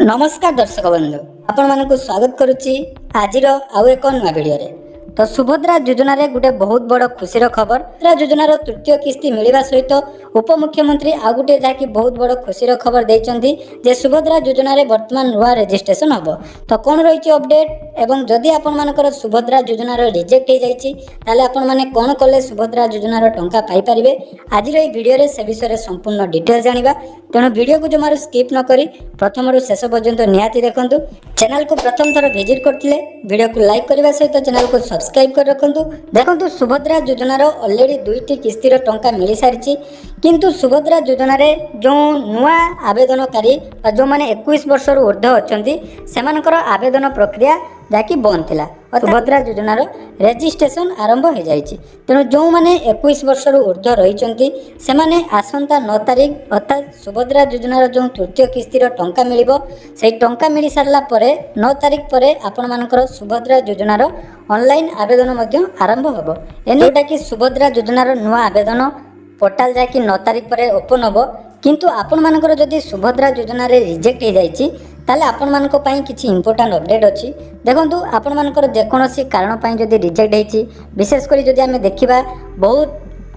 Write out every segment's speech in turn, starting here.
ନମସ୍କାର ଦର୍ଶକ ବନ୍ଧୁ, ଆପଣମାନଙ୍କୁ ସ୍ୱାଗତ କରୁଛି ଆଜିର ଆଉ ଏକ ନୂଆ ଭିଡ଼ିଓରେ। ତ ସୁଭଦ୍ରା ଯୋଜନାରେ ଗୋଟେ ବହୁତ ବଡ଼ ଖୁସିର ଖବର। ସୁଭଦ୍ରା ଯୋଜନାର ତୃତୀୟ କିସ୍ତି ମିଳିବା ସହିତ ଉପମୁଖ୍ୟମନ୍ତ୍ରୀ ଆଉ ଗୋଟିଏ ଯାହାକି ବହୁତ ବଡ଼ ଖୁସିର ଖବର ଦେଇଛନ୍ତି ଯେ ସୁଭଦ୍ରା ଯୋଜନାରେ ବର୍ତ୍ତମାନ ନୂଆ ରେଜିଷ୍ଟ୍ରେସନ ହେବ। ତ କ'ଣ ରହିଛି ଅପଡେଟ୍ ଏବଂ ଯଦି ଆପଣମାନଙ୍କର ସୁଭଦ୍ରା ଯୋଜନାର ରିଜେକ୍ଟ ହେଇଯାଇଛି, ତାହେଲେ ଆପଣମାନେ କ'ଣ କଲେ ସୁଭଦ୍ରା ଯୋଜନାର ଟଙ୍କା ପାଇପାରିବେ, ଆଜିର ଏହି ଭିଡ଼ିଓରେ ସେ ବିଷୟରେ ସମ୍ପୂର୍ଣ୍ଣ ଡିଟେଲ୍ସ ଜାଣିବା। ତେଣୁ ଭିଡ଼ିଓକୁ ଜମାରୁ ସ୍କିପ୍ ନ କରି ପ୍ରଥମରୁ ଶେଷ ପର୍ଯ୍ୟନ୍ତ ନିହାତି ଦେଖନ୍ତୁ। ଚ୍ୟାନେଲକୁ ପ୍ରଥମ ଥର ଭିଜିଟ୍ କରିଥିଲେ ଭିଡ଼ିଓକୁ ଲାଇକ୍ କରିବା ସହିତ ଚ୍ୟାନେଲକୁ ସବସ୍କ୍ରାଇବ୍ କରି ରଖନ୍ତୁ। ଦେଖନ୍ତୁ, ସୁଭଦ୍ରା ଯୋଜନାର ଅଲରେଡ଼ି ଦୁଇଟି କିସ୍ତିର ଟଙ୍କା ମିଳିସାରିଛି। କିନ୍ତୁ ସୁଭଦ୍ରା ଯୋଜନାରେ ଯେଉଁ ନୂଆ ଆବେଦନକାରୀ ବା ଯେଉଁମାନେ 21 ବର୍ଷରୁ ଉର୍ଦ୍ଧ୍ୱ ଅଛନ୍ତି, ସେମାନଙ୍କର ଆବେଦନ ପ୍ରକ୍ରିୟା ଯାହାକି ବନ୍ଦ ଥିଲା। ସୁଭଦ୍ରା ଯୋଜନାର ରେଜିଷ୍ଟ୍ରେସନ ଆରମ୍ଭ ହୋଇଯାଇଛି। ତେଣୁ ଯେଉଁମାନେ 21 ବର୍ଷରୁ ଉର୍ଦ୍ଧ୍ୱ ରହିଛନ୍ତି, ସେମାନେ ଆସନ୍ତା 9 ତାରିଖ, ଅର୍ଥାତ୍ ସୁଭଦ୍ରା ଯୋଜନାର ଯେଉଁ ତୃତୀୟ କିସ୍ତିର ଟଙ୍କା ମିଳିବ, ସେଇ ଟଙ୍କା ମିଳିସାରିଲା ପରେ 9 ତାରିଖ ପରେ ଆପଣମାନଙ୍କର ସୁଭଦ୍ରା ଯୋଜନାର ଅନଲାଇନ୍ ଆବେଦନ ମଧ୍ୟ ଆରମ୍ଭ ହେବ। ଯେଉଁଟାକି ସୁଭଦ୍ରା ଯୋଜନାର ନୂଆ ଆବେଦନ ପୋର୍ଟାଲ ଯାହାକି 9 ତାରିଖ ପରେ ଓପନ୍ ହେବ। କିନ୍ତୁ ଆପଣମାନଙ୍କର ଯଦି ସୁଭଦ୍ରା ଯୋଜନାରେ ରିଜେକ୍ଟ ହେଇଯାଇଛି, ତାହେଲେ ଆପଣମାନଙ୍କ ପାଇଁ କିଛି ଇମ୍ପୋର୍ଟାଣ୍ଟ ଅପଡେଟ୍ ଅଛି। ଦେଖନ୍ତୁ, ଆପଣମାନଙ୍କର ଯେକୌଣସି କାରଣ ପାଇଁ ଯଦି ରିଜେକ୍ଟ ହେଇଛି, ବିଶେଷ କରି ଯଦି ଆମେ ଦେଖିବା, ବହୁତ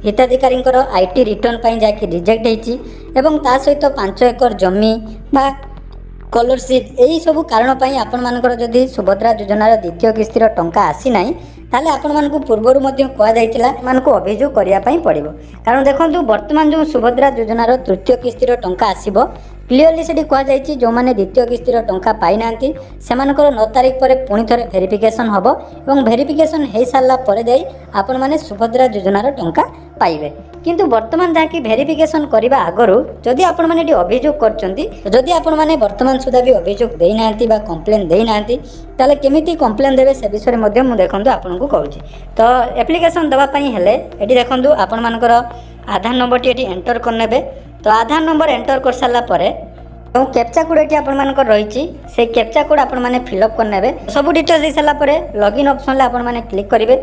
ହିତାଧିକାରୀଙ୍କର IT return ପାଇଁ ଯାହାକି ରିଜେକ୍ଟ ହେଇଛି ଏବଂ ତା ସହିତ 5 ଏକର ଜମି ବା ସ୍କଲରସିପ୍, ଏହିସବୁ କାରଣ ପାଇଁ ଆପଣମାନଙ୍କର ଯଦି ସୁଭଦ୍ରା ଯୋଜନାର ଦ୍ୱିତୀୟ କିସ୍ତିର ଟଙ୍କା ଆସିନାହିଁ, ତାହେଲେ ଆପଣମାନଙ୍କୁ ପୂର୍ବରୁ ମଧ୍ୟ କୁହାଯାଇଥିଲା, ଏମାନଙ୍କୁ ଅଭିଯୋଗ କରିବା ପାଇଁ ପଡ଼ିବ। କାରଣ ଦେଖନ୍ତୁ, ବର୍ତ୍ତମାନ ଯେଉଁ ସୁଭଦ୍ରା ଯୋଜନାର ତୃତୀୟ କିସ୍ତିର ଟଙ୍କା ଆସିବ, କ୍ଲିଅରଲି ସେଠି କୁହାଯାଇଛି, ଯେଉଁମାନେ ଦ୍ୱିତୀୟ କିସ୍ତିର ଟଙ୍କା ପାଇନାହାନ୍ତି, ସେମାନଙ୍କର 9 ତାରିଖ ପରେ ପୁଣି ଥରେ ଭେରିଫିକେସନ୍ ହେବ ଏବଂ ଭେରିଫିକେସନ୍ ହେଇସାରିଲା ପରେ ଯାଇ ଆପଣମାନେ ସୁଭଦ୍ରା ଯୋଜନାର ଟଙ୍କା ପାଇବେ। କିନ୍ତୁ ବର୍ତ୍ତମାନ ଯାହାକି ଭେରିଫିକେସନ୍ କରିବା ଆଗରୁ ଯଦି ଆପଣମାନେ ଏଠି ଅଭିଯୋଗ କରିଛନ୍ତି, ଯଦି ଆପଣମାନେ ବର୍ତ୍ତମାନ ସୁଦ୍ଧା ବି ଅଭିଯୋଗ ଦେଇନାହାନ୍ତି ବା କମ୍ପ୍ଲେନ୍ ଦେଇନାହାନ୍ତି, ତାହେଲେ କେମିତି କମ୍ପ୍ଲେନ୍ ଦେବେ, ସେ ବିଷୟରେ ମଧ୍ୟ ମୁଁ ଦେଖନ୍ତୁ ଆପଣଙ୍କୁ କହୁଛି। ତ ଆପ୍ଲିକେସନ୍ ଦେବା ପାଇଁ ହେଲେ ଏଠି ଦେଖନ୍ତୁ, ଆପଣମାନଙ୍କର ଆଧାର ନମ୍ବରଟି ଏଠି ଏଣ୍ଟର କରିନେବେ। ତ ଆଧାର ନମ୍ବର ଏଣ୍ଟର କରିସାରିଲା ପରେ ଯେଉଁ କ୍ୟାପଚା କୋଡ଼ ଏଠି ଆପଣମାନଙ୍କର ରହିଛି, ସେଇ କ୍ୟାପଚା କୋଡ଼ ଆପଣମାନେ ଫିଲ୍ଅପ୍ କରିନେବେ। ସବୁ ଡିଟେଲ୍ସ ଦେଇସାରିଲା ପରେ ଲଗ୍ଇନ୍ ଅପସନ୍ରେ ଆପଣମାନେ କ୍ଲିକ୍ କରିବେ।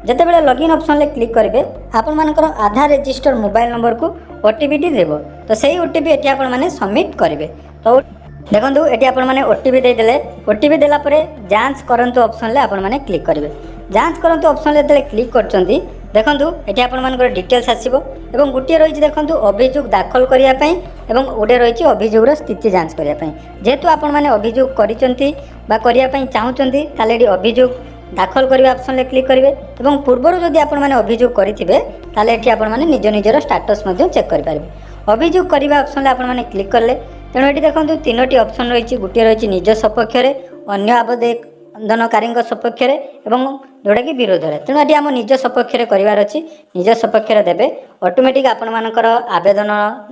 ଯେତେବେଳେ ଲଗ୍ଇନ୍ ଅପସନ୍ରେ କ୍ଲିକ୍ କରିବେ, ଆପଣମାନଙ୍କର ଆଧାର ରେଜିଷ୍ଟର ମୋବାଇଲ ନମ୍ବରକୁ ଓଟିପିଟି ଦେବ। ତ ସେଇ ଓଟିପି ଏଠି ଆପଣମାନେ ସବମିଟ୍ କରିବେ। ତ ଦେଖନ୍ତୁ, ଏଠି ଆପଣମାନେ ଓଟିପି ଦେଇଦେଲେ। ଓଟିପି ଦେଲା ପରେ ଯାଞ୍ଚ କରନ୍ତୁ ଅପସନ୍ରେ ଆପଣମାନେ କ୍ଲିକ୍ କରିବେ। ଯାଞ୍ଚ କରନ୍ତୁ ଅପସନ୍ରେ ଯେତେବେଳେ କ୍ଲିକ୍ କରୁଛନ୍ତି, ଦେଖନ୍ତୁ, ଏଠି ଆପଣମାନଙ୍କର ଡିଟେଲ୍ସ ଆସିବ ଏବଂ ଗୋଟିଏ ରହିଛି ଦେଖନ୍ତୁ ଅଭିଯୋଗ ଦାଖଲ କରିବା ପାଇଁ ଏବଂ ଗୋଟିଏ ରହିଛି ଅଭିଯୋଗର ସ୍ଥିତି ଯାଞ୍ଚ କରିବା ପାଇଁ। ଯେହେତୁ ଆପଣମାନେ ଅଭିଯୋଗ କରିଛନ୍ତି ବା କରିବା ପାଇଁ ଚାହୁଁଛନ୍ତି, ତାହେଲେ ଏଠି ଅଭିଯୋଗ ଦାଖଲ କରିବା ଅପସନ୍ରେ କ୍ଲିକ୍ କରିବେ ଏବଂ ପୂର୍ବରୁ ଯଦି ଆପଣମାନେ ଅଭିଯୋଗ କରିଥିବେ, ତାହେଲେ ଏଠି ଆପଣମାନେ ନିଜ ନିଜର ଷ୍ଟାଟସ୍ ମଧ୍ୟ ଚେକ୍ କରିପାରିବେ। ଅଭିଯୋଗ କରିବା ଅପସନ୍ରେ ଆପଣମାନେ କ୍ଲିକ୍ କଲେ, ତେଣୁ ଏଠି ଦେଖନ୍ତୁ ତିନୋଟି ଅପସନ୍ ରହିଛି। ଗୋଟିଏ ରହିଛି ନିଜ ସପକ୍ଷରେ, ଅନ୍ୟ ଆବେଦନକାରୀଙ୍କ ସପକ୍ଷରେ ଏବଂ ଯେଉଁଟାକି ବିରୋଧରେ। ତେଣୁ ଏଠି ଆମ ନିଜ ସପକ୍ଷରେ କରିବାର ଅଛି। ନିଜ ସପକ୍ଷରେ ଦେବେ, ଅଟୋମେଟିକ୍ ଆପଣମାନଙ୍କର ଆବେଦନ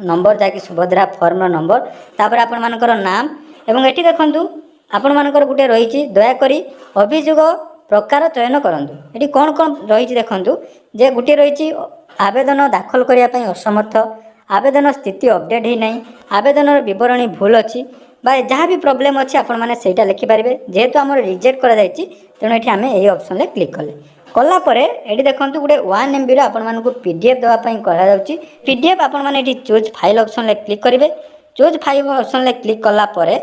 ନମ୍ବର, ଯାହାକି ସୁଭଦ୍ରା ଫର୍ମର ନମ୍ବର, ତାପରେ ଆପଣମାନଙ୍କର ନାମ ଏବଂ ଏଠି ଦେଖନ୍ତୁ ଆପଣମାନଙ୍କର ଗୋଟେ ରହିଛି, ଦୟାକରି ଅଭିଯୋଗ ପ୍ରକାର ଚୟନ କରନ୍ତୁ। ଏଠି କ'ଣ କ'ଣ ରହିଛି ଦେଖନ୍ତୁ ଯେ ଗୋଟିଏ ରହିଛି ଆବେଦନ ଦାଖଲ କରିବା ପାଇଁ ଅସମର୍ଥ, ଆବେଦନ ସ୍ଥିତି ଅପଡ଼େଟ୍ ହୋଇନାହିଁ, ଆବେଦନର ବିବରଣୀ ଭୁଲ ଅଛି ବା ଯାହା ବି ପ୍ରୋବ୍ଲେମ୍ ଅଛି, ଆପଣମାନେ ସେଇଟା ଲେଖିପାରିବେ। ଯେହେତୁ ଆମର ରିଜେକ୍ଟ କରାଯାଇଛି, ତେଣୁ ଏଠି ଆମେ ଏହି ଅପସନ୍ରେ କ୍ଲିକ୍ କଲେ। କଲା ପରେ ଏଠି ଦେଖନ୍ତୁ, ଗୋଟେ 1 ଏମ୍ବିର ଆପଣମାନଙ୍କୁ ପିଡିଏଫ୍ ଦେବା ପାଇଁ କୁହାଯାଉଛି। ପିଡିଏଫ୍ ଆପଣମାନେ ଏଠି ଚୁଜ୍ ଫାଇଲ୍ ଅପସନ୍ରେ କ୍ଲିକ୍ କରିବେ। ଚୁଜ୍ ଫାଇଲ୍ ଅପସନ୍ରେ କ୍ଲିକ୍ କଲା ପରେ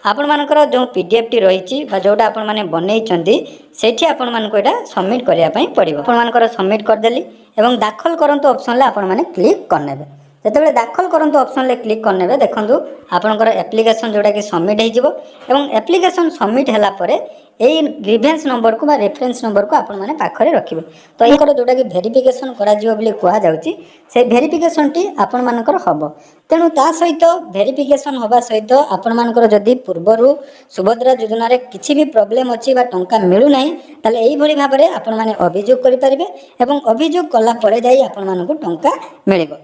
ଆପଣମାନଙ୍କର ଯେଉଁ ପିଡିଏଫ୍ଟି ରହିଛି ବା ଯେଉଁଟା ଆପଣମାନେ ବନେଇଛନ୍ତି, ସେଇଠି ଆପଣମାନଙ୍କୁ ଏଇଟା ସବମିଟ୍ କରିବା ପାଇଁ ପଡ଼ିବ। ଆପଣମାନଙ୍କର ସବମିଟ୍ କରିଦେଲି ଏବଂ ଦାଖଲ କରନ୍ତୁ ଅପସନ୍ରେ ଆପଣମାନେ କ୍ଲିକ୍ କରିନେବେ। ଯେତେବେଳେ ଦାଖଲ କରନ୍ତୁ ଅପସନ୍ରେ କ୍ଲିକ୍ କରିନେବେ, ଦେଖନ୍ତୁ, ଆପଣଙ୍କର ଆପ୍ଲିକେସନ୍ ଯେଉଁଟାକି ସବମିଟ୍ ହେଇଯିବ ଏବଂ ଆପ୍ଲିକେସନ୍ ସବମିଟ୍ ହେଲା ପରେ ଏଇ ଗ୍ରିଭେନ୍ସ ନମ୍ବରକୁ ବା ରେଫରେନ୍ସ ନମ୍ବରକୁ ଆପଣମାନେ ପାଖରେ ରଖିବେ। ତ ଏଙ୍କର ଯେଉଁଟାକି ଭେରିଫିକେସନ୍ କରାଯିବ ବୋଲି କୁହାଯାଉଛି, ସେଇ ଭେରିଫିକେସନ୍ଟି ଆପଣମାନଙ୍କର ହେବ। ତେଣୁ ତା ସହିତ ଭେରିଫିକେସନ୍ ହେବା ସହିତ ଆପଣମାନଙ୍କର ଯଦି ପୂର୍ବରୁ ସୁଭଦ୍ରା ଯୋଜନାରେ କିଛି ବି ପ୍ରୋବ୍ଲେମ୍ ଅଛି ବା ଟଙ୍କା ମିଳୁନାହିଁ, ତାହେଲେ ଏଇଭଳି ଭାବରେ ଆପଣମାନେ ଅଭିଯୋଗ କରିପାରିବେ ଏବଂ ଅଭିଯୋଗ କଲା ପରେ ଯାଇ ଆପଣମାନଙ୍କୁ ଟଙ୍କା ମିଳିବ।